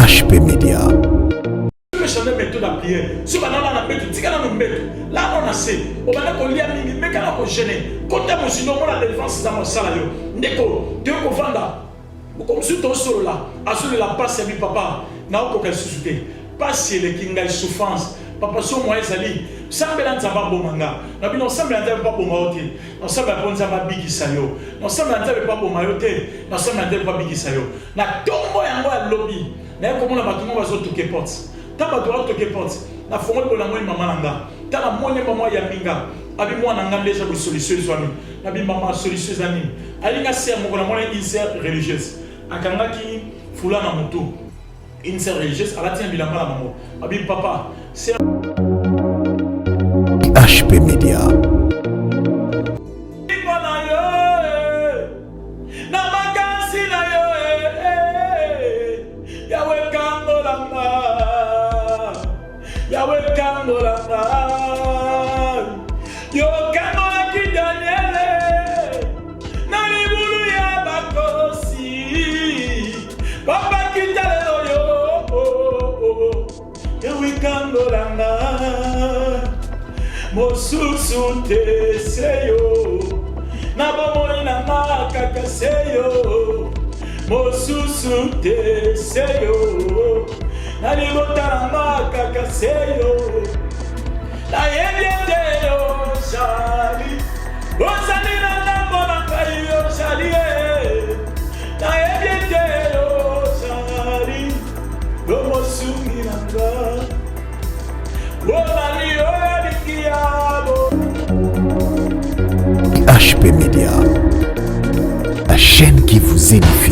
HP Media. Changer méthode ya prière. Soki banda na mbeto, tika nanu mbeto. Lala na se. Obanda kolia mingi, meka na ko jeûner. Kota mozindo omona délivrance eza mosala yo. Ndeko, toye kovanda. Mokolo mosusu tosolola, azolela pasi ya bi papa, naokoka lisusu te. Pasi eleki ngai, souffrance. Papa so moyen ezali, sambela Nzambe aboma nga. Na bino sambela Nzambe mpo aboma yo te. Nasambela mpo Nzambe abikisa yo. Nasambela Nzambe mpo aboma yo te. Nasambela Nzambe mpo abikisa yo. Na tongo yango ya lobi, naye komona bato moko bazotoke porte. Ntango bato bazotoke porte, nafongoli boye namoni mama na nga. Ntango namoni mama ayambi nga, abi mwana nga nde eza boye solution ezwami. Nabi mama solution eza nini? Ayebi nga sœur moko namoni une sœur religieuse. Akangaki fula na motu. Une sœur religieuse alati na bilamba na bango. Abi papa, sœur HP Media. Na makasi na yo Yawe kangola nga Yawe kangola nga Yo kangolaki Daniele na libulu ya bakosi Papa kita lelo yo Yawe kangola nga mosusu te se yo na bomoi na nga kaka se yo mosusu te se yo na libota na nga kaka se yo nayebi ete ozali ozali na ndambo na ngai ozali ye nayebi ete ozali yo mosungi na nga ozali oyo alingi yabo HP Media, la chaîne qui vous édifie.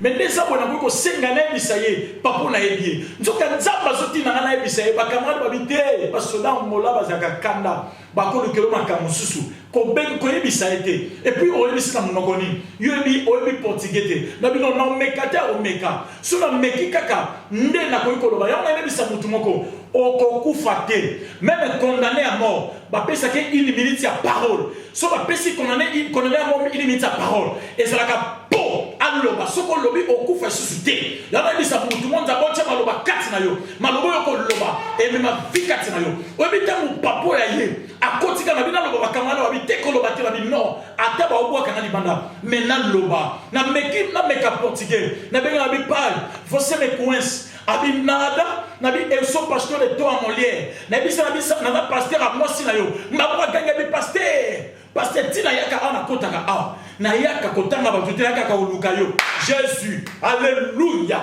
Me nde eza boye nakoki kosenga nayebisa ye papa nayebi ye nzoka nzambe azotinda nga nayebisa ye bakamarade babi te basoda angola bazalaka kanda bakolukelo makambo mosusu koyebisa ye te epuis oyebisi na monoko nini yo oyebi oyebi portugais te na bino naomeka te omeka so nameki kaka nde nakoki koloba yango nayebisa motu moko okokufa te meme condamné à mort bapesaki une minute ya parole so bapesi condamné condamné à mort une minute ya parole ezalaka po aloba soki olobi okufa lisusu te yango nayebisa motu mo nzambe otya maloba kati na yo maloba oyo okoloba emema vi kati na yo oyebi ntango papo ya ye akotika na bino aloba bakanga na babi te koloba te babi non ata baobwaka na libanda me naloba nameki nameka portugais nabengi na bi pai você me conhece abi nada nabi eu sou pasteur de toi molière nayebisa na bisa naza pasteur ya mwasi na yo mbabo agangi abi pasteur pasteur ntina yaka awa nakotaka awa nayaka kotanga bato te nayaka koluka yo jésus alleluya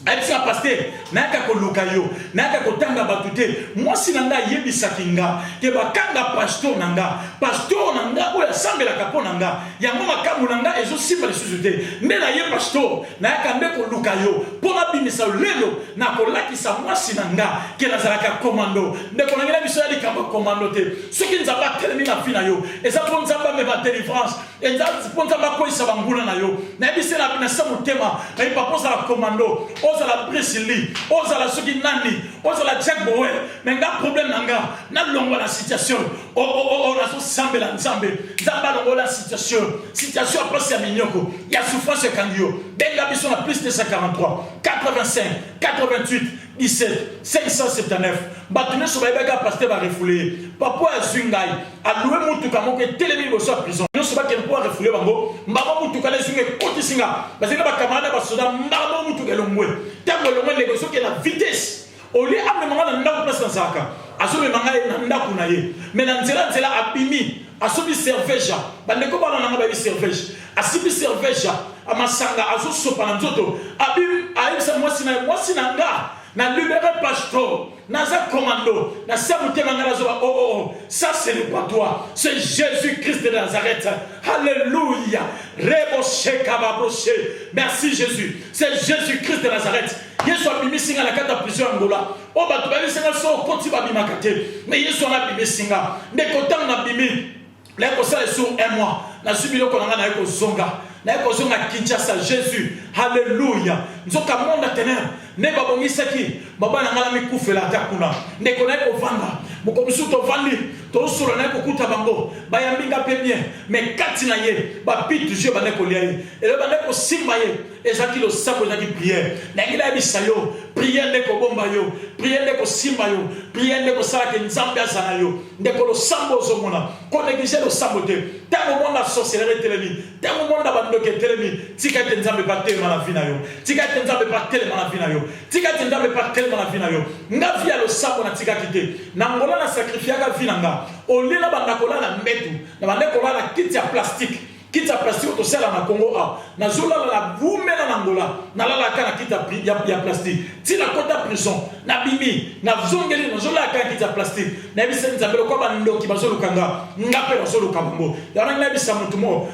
ayebisi nga paster nayaka koluka yo nayaka kotanga bato te mwasi na nga ayebisaki nga ke bakanga pastor na nga pastor na nga oyo asambelaka mpo na nga yango makambo na nga ezosimba lisusu te nde naye pastor nayaka nde koluka yo mpo nabimisa yo lelo nakolakisa mwasi na nga ke nazalaka komando ndeko na ngai na biso ya likambo ya komando te soki nzambe atelemi na vi na yo eza mpo nzambe amema delivrance Eza mpo Nzambe akweyisa banguna na yo. Nayebi se na na se motema nayebi papa ozala commando, ozala Bruce Lee, ozala soki nani, ozala Jack Bauer. Mais nga problème na nga nalongwa na situation o o o nazosambela Nzambe. Nzambe alongola situation, situation ya pasi ya minyoko, ya souffrance ekangi yo. Benga biso na plus 243 85 88 17 579 bato nyonso bayebaki ya paster barefoule ye papa oyo azwi ngai aloue motuka moko etelemi liboso ya prison nyonso bakende mpo barefoule bango mbamo motuka na ezwi ekotisi nga bazali na bakamarade ya basoda mbamo motuka elongwe ntango elongwe ndeko ezokende na vitesse olie amema nga na ndako place nazalaka azomema ngai na ndako na ye me na nzela nzela abimi asombi cerveja bandeko bana na nga bayebi cerveja asimbi cerveja masanga azosopa na nzoto abi ayebisa mwasi na ye mwasi na nga na libere pastor naza commando na se motema nga nazoba oh, oh, oh. ça ce n'est pas toi c'est jésus christ de nazareth alléluia reboshekababroshe merci jésus c'est jésus christ de nazareth yesu abimisi nga na kati ya prison ya angola oyo bato bayebisi nga so okoti babimaka te me yesu wana abimisi nga ndeko ntango nabimi naye kosala sur un mois nazwi biloko na ngai naye kozonga. Naye kozonga Kinshasa, Jesus, Alleluia. Nzoka monde ya ténèbres nde babongisaki baba na ngai na mikufela ata kuna. Ndeko, naye kovanda moko mosusu, tovandi, tozosolola, naye kokuta bango bayambi nga mpe bien, mais kati na ye bapi toujours bande kolia ye, elo bande kosimba ye. Ezalaki losambo, ezalaki prière. Nayengi nayebisa yo, prière nde kobomba yo, prière nde kosimba yo, prière nde kosalaka Nzambe aza na yo. Ndeko, losambo ozomona, konégliger losambo te. Ntango monde ya sorcellerie etelemi, ntango monde ya bandoki etelemi, tika ete Nzambe batelema na vie na yo, tika ete Nzambe batelema na vie na yo, tika ete Nzambe batelema na vie na yo. Nga, vie ya losambo natikaki te. Na Ngola nasacrifiaka vie na nga. Olie na banda kolala mbetu, na bande kolala kiti ya plastique, kiti ya plastique oyo tosala na Congo awa. Nazolala na bumela na Ngola, nalalaka na kiti ya plastique. Ntina kota prison, nabimi, nazongeli, nazolalaka na kiti ya plastique. Nayebisa Nzambe, lokwa bandoki bazoluka nga, nga mpe bazoluka bango. Yango nangi nayebisa motu moko,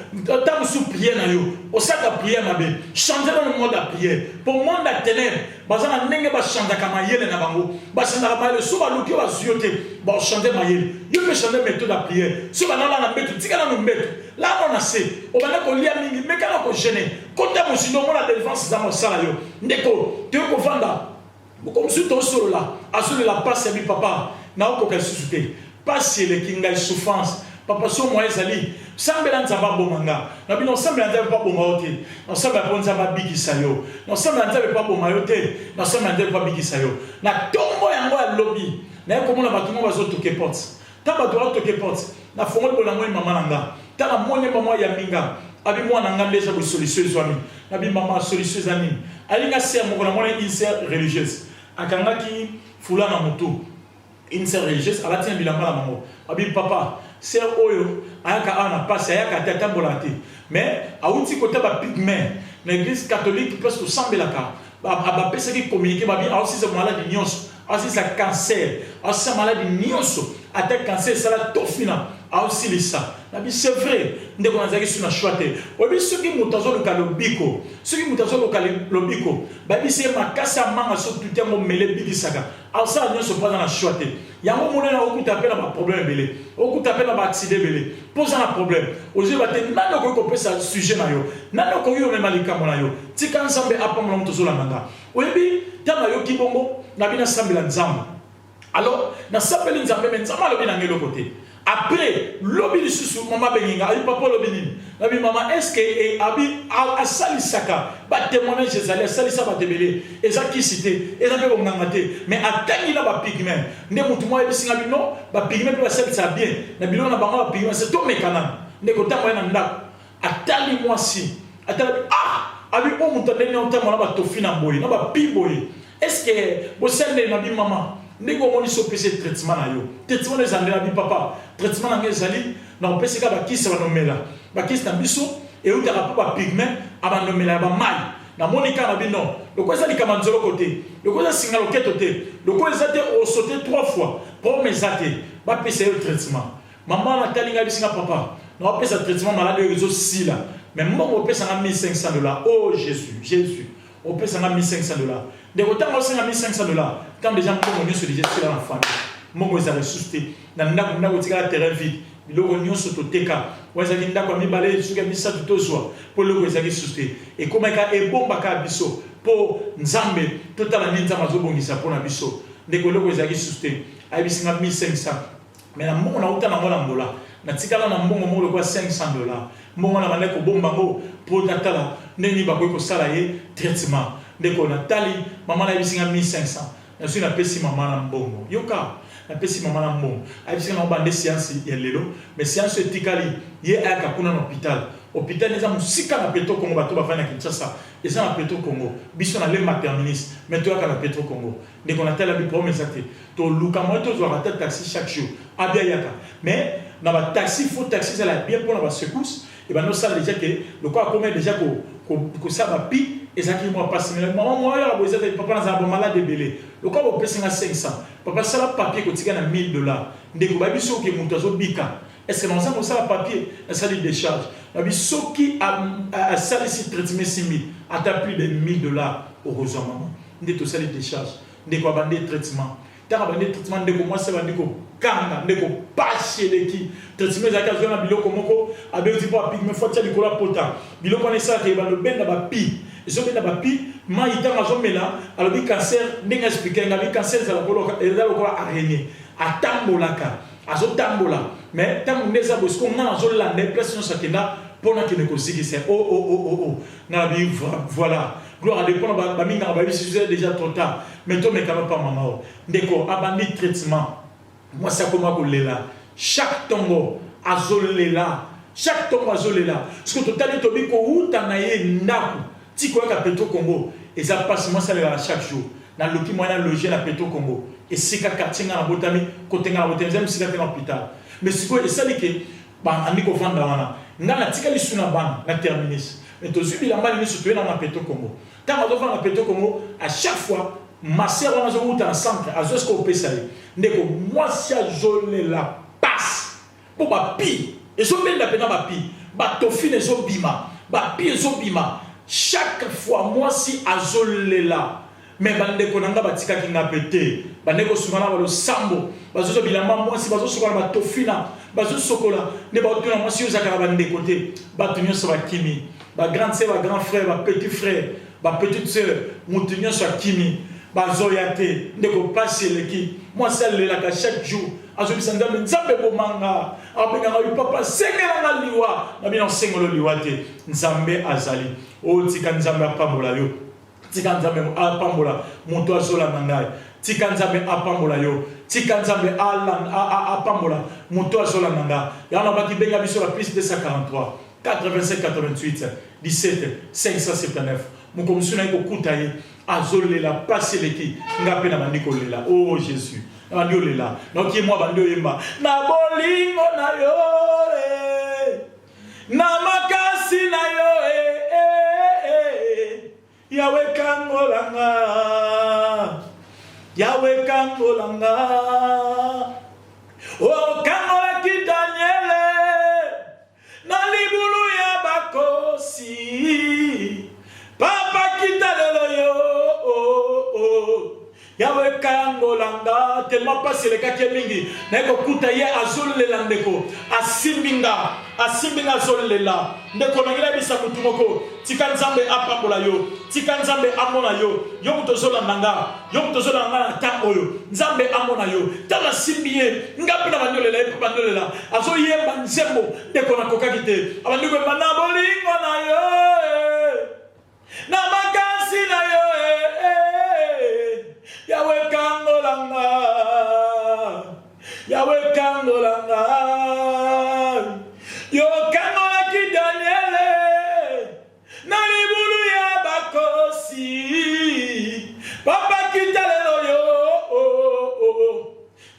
ta mosusu prière na yo, osaka prière mabe, change nano mode ya prière, po monde ya ténèbre baza na ndenge bachangeaka mayele na bango. Bachangeaka mayele. So baluki yo, bazwi yo te, bachange mayele. Yo mpe change méthode ya prière. So banala na mbetu, tika nano mbetu, lano na se. Obanda kolia mingi, meka na kojeûner, kota mosindo, omona délivrance eza mosala yo. Ndeko, toyei kovanda moko mosusu, tosolola, azolela mpasi ya bi: "Papa, naokoka lisusu te, mpasi eleki ngai, souffrance. Papa, so mwa ezali, sambela Nzambe aboma nga." Na bino, osambela Nzambe mpo aboma yo te, nasambela mpo Nzambe abikisa yo. Nasambela Nzambe mpo aboma yo te, nasambela Nzambe mpo abikisa yo. Na ntongo yango alobi, naye komona bato ngo bazotoke porte. Ntango bato batoke porte, nafongoli boye, namoni mama na nga. Ntango namoni mama ayambi nga, abi: "Mwana nga, nde eza boye, solution ezwami." Nabi: "Mama, solution eza nini?" Alinga sœur moko, namoni une sœur religieuse akangaki foulard na motu, une sœur religieuse alati na bilamba na bango. Abi: "Papa, sœur oyo ayaka awa na pasi, ayaka te, atambolaka te, mais awuti kota bapygmées na église catholique, place tosambelaka. Bapesaki communiqué, babi aosisa maladi nyonso, aosilisa cancer, aosisa maladi nyonso, ata cancer esala tofina, aosilisa." Nabi: "C'est vrai." Ndeko, nazalaki su na choix te. Oyebi, soki moto azoluka lobiko, soki moto azoluka lobiko, bayebisi ye makasi ya manga, so tuti yango mele, ebikisaka, aosala nyonso mpo aza na choix te. Yango monene, okuta mpe na baproblème ebele, okuta mpe na baaccident ebele, mpo oza na problème, ozoyeba te nani okoki kopesa sujet na yo, nani okoki komema likambo na yo. Tika Nzambe apambola moto ozolanda nga. Oyebi, ntango nayoki bongo, nabi nasambela Nzambe. Alors nasambeli Nzambe, mais Nzambe alobi nanga eloko te. Après lobi lisusu, mama abengi nga, abi: "Papa, olobi nini?" Nabi: "Mama, est ce que abi asalisaka batémoignage ezali, asalisa bato ebele, eza kisi te, eza mpe bonganga te, mais atangi na bapygmées nde motu moko ayebisi nga bino, bapygmées mpe basalisaka bien na biloko na bango, bapygmées se tomeka nano." Ndeko, ntango ye na ndako, atali mwasi, atali, ah, abi: "O moto ndenge otambola na batofi na boye na bapi boye, est ce que bosali ndenge?" Nabi: "Mama, ndenge omoni so, opesi traitement na yo, traitement eza nde." Nabi: "Papa, traitement na ngai ezali na opesi kaka bakisi banomela, bakisi na biso eutaka mpo bapygmées abandomela ya bamai. Namoni kaka na bino, lokola eza likambo nzoloko te, lokola eza singa loketo te, lokola eza te osote trois fois, problème eza te, bapesa yo traitement." Mama natali ngai, bisinga: "Papa, naopesa traitement, maladi oyo ezosila, mais mbongo opesanga 1500 dollars." Oh Jésus, Jésus! Opesanga 1500 dollars. Ndeko, ntango osenga 1500 dollars, ntango déjà mbongo nyonso déjà esila na famille, mbongo ezala lisusu te na ndako, ndako etikala terrain vide, biloko nyonso toteka. Wana ezalaki ndako ya mibale, soki ya misato tozwa, mpo eloko ezalaki lisusu te. Ekomaka ebombaka biso mpo Nzambe, totala nde Nzambe azobongisa mpo na biso. Ndeko, eloko ezalaki lisusu te. Ayebisinga 1500, mais na mbongo nauta nango na Ngola, natikala na mbongo moko lokola 500 dollars. Mbongo na bandaki kobomba yango mpo natala ndenge bakoki kosala ye traitement. Ndeko, natali mama, nayebisinga 1500, nazwi, napesi mama na mbongo. Yoka, napesi mama na mbongo, ayebisinga nango bande séance ya lelo, mais séance etikali ye ayaka kuna na hôpital. Hôpital eza mosika na Petro Congo. Bato bafandi na Kinshasa, eza na Petro Congo. Biso na Lemba terminus, mais toyaka na Petro Congo. Ndeko, natala bi problème eza te, toluka moye tozwaka ata taxi chaque jour, abi ayaka, mais na bataxi, faut taxi ezala bien mpona basecousse. Ebandi osala déjà ke lokola akomi déjà kosala bapi, ezalaki mwa mpasi. Mais mama, mwa oyo boye eza te. "Papa, nazala bamalade ebele, lokola bopesinga 500, papa, sala papier kotika na 1000 dollars." Ndeko, bayebi soki moto azobika, est ce que naza kosala papier? Nasali décharge, nabi soki asalisi traitement, esimbi, ata plus de 1000 dollars okozwa. Mama, nde tosali décharge. Ndeko, abandi traitement. Ntango abandi traitement, ndeko mwasi abandi kokanga, ndeko pasi eleki. Traitement ezalaki azwa na biloko moko abeti mpo apigme fo atia likolo ya pota. Biloko wana esalaka ebanda obenda bapi, ezobenda bapi mai ntango azomela. Alobi cancer, ndenge explike nga, alobi cancer eza lokola araignée, atambolaka, azotambola. Mais ntango nde eza boye, sikoyo nga nazolanda ye place nyonso akenda mpo nakende kozikisa. O o o o o, nga nabi voilà, gloire à Dieu, mpona bamingaka bayebisi biso déjà trop tard, mais tomekana mpa mama oyo. Ndeko, abandi traitement, mwasi akoma kolela chaque ntongo, azolela chaque ntongo, azolela. Soki totali, tobi kowuta na ye ndako ti koyaka Petro Congo eza mpasi. Mwasi alelaka chaque jour. Naluki mwana loge na Petro Congo, esika quartier nga nabotami, kote nga nabotami eza mosika te na hôpital. Mais sikoyo esali ke bandi kovanda wana, nga natikali su na bana na terminus. Mais tozwi bilamba nyonso, toye na Petro Congo. Ntango azovanda na Petro Congo, à chaque fois ma sœur wana azowuta na centre, azwi esika opesa ye. Ndeko mwasi azolela pasi mpo bapi ezobenda mpena, bapi batofine ezobima, bapi ezobima chaque fois, mwasi azolela. Mais bandeko na nga batikaki nga mpe te. Bandeko kosunga na balosambo, bazozwa bilamba mwasi, bazosokola batofina, bazosokola nde baotuna mwasi oyo ezalaka na bandeko te. Bato nyonso bakimi, bagrande sœur, bagrand frère, bapetit frère, bapetite sœur, motu nyonso akimi, bazoya te. Ndeko, pasi eleki. Mwasi alelaka chaque jour, azobisa Nzambe: "Nzambe, bomanga." Abengaka yo: "Papa, sengelanga liwa." Na bino osengelo liwa te, Nzambe azali oyo. Tika Nzambe apambola yo, tika Nzambe apambola moto azolanda ngai, tika Nzambe apambola yo, tika Nzambe apambola moto azolanda ngai. Yango nabaki, benga biso na +243 85 88 17 579. Moko mosusu naye kokuta ye azolela, pasi eleki. Nga mpe na bandi kolela. Oh Jésus, na bandi olela, naoki ye mwa bandi oyemba na bolingo na yo eh, na makasi na yo eh, eh, eh. Yawe, kangolanga, Yawe, kangolanga. Okangolaki Daniele na libulu ya bakosi. Papa, kita lelo yo, oh, oh. Yawe, kangolanga. Tellement mpasi elekaki ye mingi, naye kokuta ye azolela. Ndeko, asimbi nga, asimbi nga, azolela. Ndeko, nangi nayebisa motu moko: tika Nzambe apambola yo, tika Nzambe amona yo. Yo moto ozolanda nga, yo moto ozolanda nga na temps oyo, Nzambe amona yo. Ntango asimbi ye, nga mpe na bandi olela, ye mpe bandi olela, azoyemba nzembo. Ndeko, nakokaki te. Abandi koyemba na bolingo na yo eh, na makasi na yo eh, eh. Yawe, kangolanga, Yawe, kangolanga. Yo kangolaki Daniele na libulu ya bakosi. Papa, kita lelo yo, oh, oh, oh.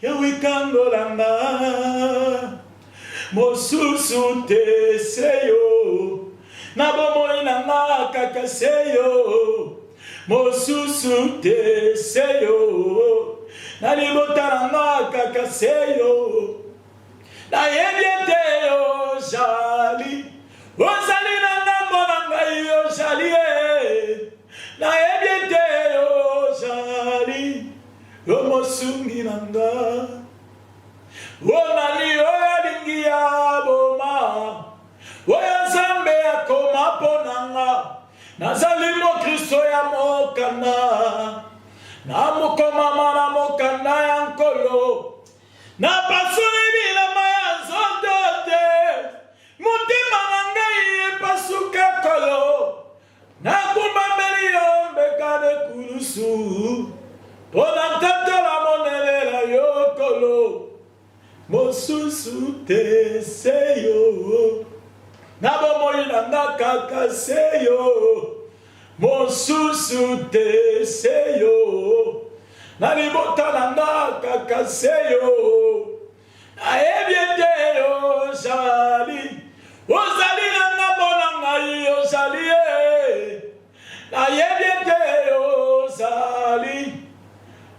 Yawe, kangolanga, mosusu te se yo na bomoi na nga, kaka se yo, mosusu te se yo na libota na nga, kaka se yo. Nayebi ete ozali, ozali na ngambo na ngai, ozali e. Nayebi ete ozali yo mosungi na nga. Onani oyo alingi ya boma oyo Nzambe akoma mpo na nga. Nazali mokristo ya mokanda, na mokomama na mokanda ya Nkolo. Napasoli bilamba ya nzoto te, motema na ngai epasuka. Kolo, nakumbameli yo mbeka nekulusu mpo na ntatola monelela yo. Kolo, mosusu te se yo na bomoi na nga, kaka se yo, mosusu te se yo na libota na nga, kaka se yo. Nayebi ete ozali, ozali na ngambo na ngai, ozali ye. Nayebi ete ozali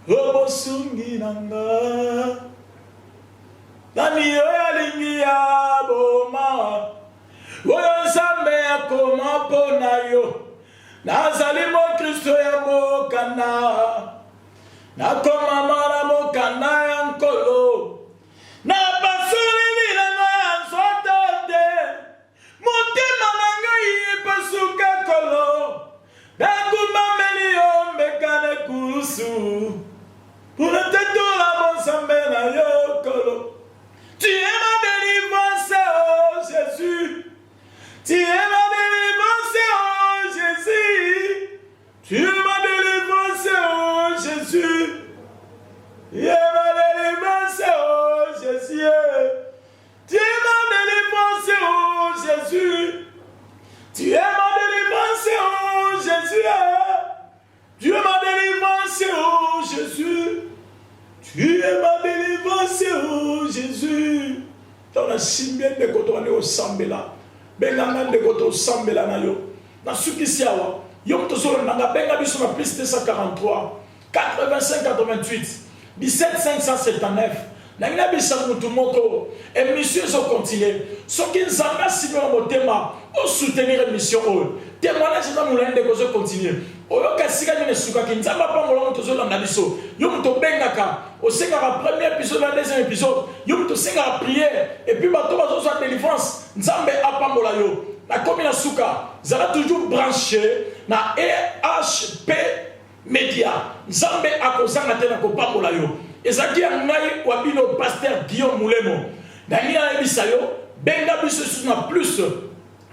omosungi na nga. Nani oyo alingi ya boma oyo Nzambe akoma mpo na yo? Nazali mokristo ya mokanda, nakomama na mokanda. na yo kolo. Tu es ma délivrance, oh Jésus. Tu es ma délivrance, oh Jésus. Tu es ma délivrance, oh Jésus. Tu es ma délivrance, oh Jésus. Tu es ma délivrance, oh Jésus. Tu es ma délivrance, oh Jésus. Tu es ma délivrance, oh Jésus. Tu es ma délivrance, oh Jésus. Ntango nasimbi ye ndeko tobandi kosambela benga nga ndeko tosambela na yo nasukisi awa yo moto ozolanda nga benga biso na plus 243 85 88 17 579 Nalingi nayebisa mutu moko, emission ezo continuer. Soki Nzambe asimbi yo na motema, o soutenir emission oyo. Temoignage eza molayi ndeko ezo continuer. Oyoka esika nini esukaki. Nzambe apambola moto ozolanda biso. Yo moto obengaka, osengaka premier episode na deuxième episode. Yo moto osengaka prière et puis bato bazozwa delivrance. Nzambe apambola yo. Nakomi na suka. Zala toujours branché na EHP Media, Nzambe akozanga te na kopambola yo. Ezalaki ya ngai wa bino Pasteur Guillaume Mulemo. Nalingi nayebisa yo, benga biso lisusu na plus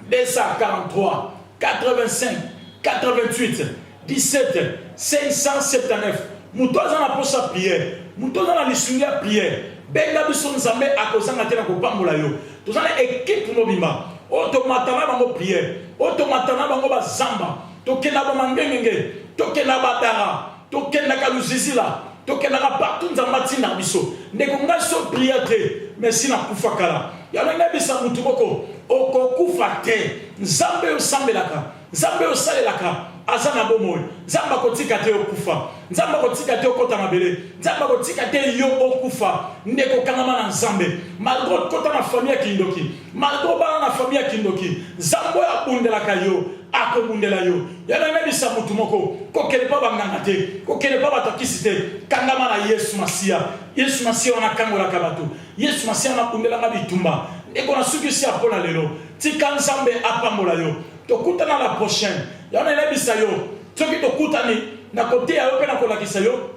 243 85 88 17 579. Moto aza na posa prière, moto aza na lisungi ya prière, benga biso Nzambe akozanga te na kopambola yo. Toza na equipe mobimba oyo tomata na bango prière, oyo tomata na bango bazamba Tokenda ba mangengenge, tokenda ba dara, tokendaka luzizila, tokendaka partout Nzambe atinda biso. Ndeko ngai so prière te, mais si nakufa kala. Yango nayebisa mutu moko, okokufa te. Nzambe oyo osambelaka, Nzambe oyo osalelaka aza na bomoi. Nzambe akotika te okufa. Nzambe akotika te okota mabele. Nzambe akotika te yo okufa. Ndeko kangama na Nzambe. Malgre okota na famille ya kindoki, malgre obala na famille ya kindoki, Nzambe oyo abundelaka yo akobundela yo. Ya nayebisa motu moko, kokende pa banganga te, kokende pa bato ya kisi te, kangama na Yesu Masiya. Yesu Masiya wana akangolaka bato. Yesu Masiya wana abundelaka bitumba. Ndeko, nasukisi ya mpo na lelo. Tika Nzambe apambola yo. Tokutana la prochaine. Ya nayebisa yo, soki tokutani, nakoteya yo mpe nakolakisa yo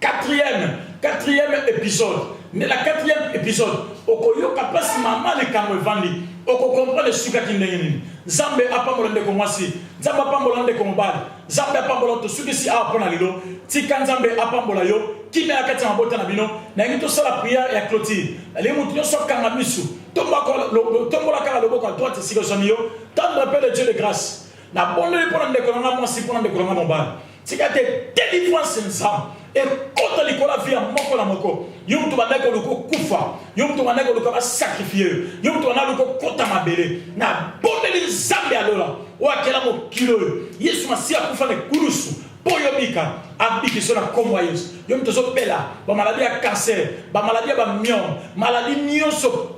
quatrième épisode. Nde na quatrième épisode okoyoka place mama likambo evandi, okokomprendre esukaki ndenge nini. Nzambe apambola ndeko mwasi, Nzambe apambola ndeko mobali, Nzambe apambola. Tosukisi awa mpo na lelo. Tika Nzambe apambola yo, kimia na kati ya mabota na bino. Nalingi tosala prière ya clôture. Nalingi moto nyonso akanga misu, tombola kaka loboko ya droite esika ozwami yo. Tendre père de Dieu de grâce, nabondeli mpo na ndeko na nga mwasi, mpo na ndeko na nga mobali. Tika te delivrance Nzambe ekota likolo ya vie ya moko na moko. Yo moto bandaki koluka okufa, yo moto bandaki koluka basakrifie yo, yo moto bandaki koluka okota mabele, nabondeli Nzambe ya lola oyo akela mokili oyo. Yesu Masiya akufa na ekulusu mpo yo bika, abiki so na nkombo ya Yesu. Yo moto ozobela bamaladi ya cancer, bamaladi ya bamiome, maladi nyonso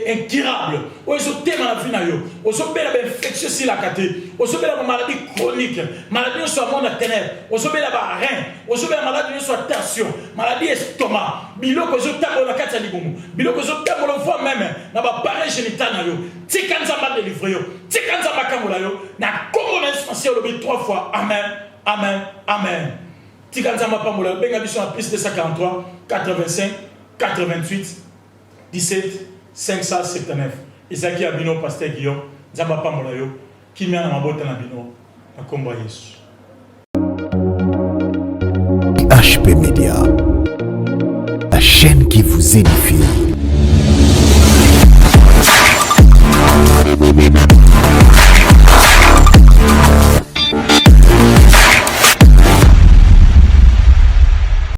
incurable oyo ezotema na vie na yo, ozobela bainfection esilaka te, ozobela bamaladi chronique, maladi nyonso ya monde ya ténèbre, ozobela barein, ozobela maladi nyonso ya tension, maladi estomac, biloko ezotambola na kati ya libumu, biloko ezotambola voi meme na bapareil génital na yo. Tika Nzambe adelivre yo, tika Nzambe akangola yo na nkombo na Yesu Masiya. Olobi 3 fois amen, amen, amen. Tika Nzambe apambola yo. Benga biso na plus 243 85 88 17 579. Ezalaki ya bino Pasteur Guillaume. Nzambe apambola yo, kimia na mabota na bino na nkombo ya Yesu. HP Media, la chaîne qui vous édifie.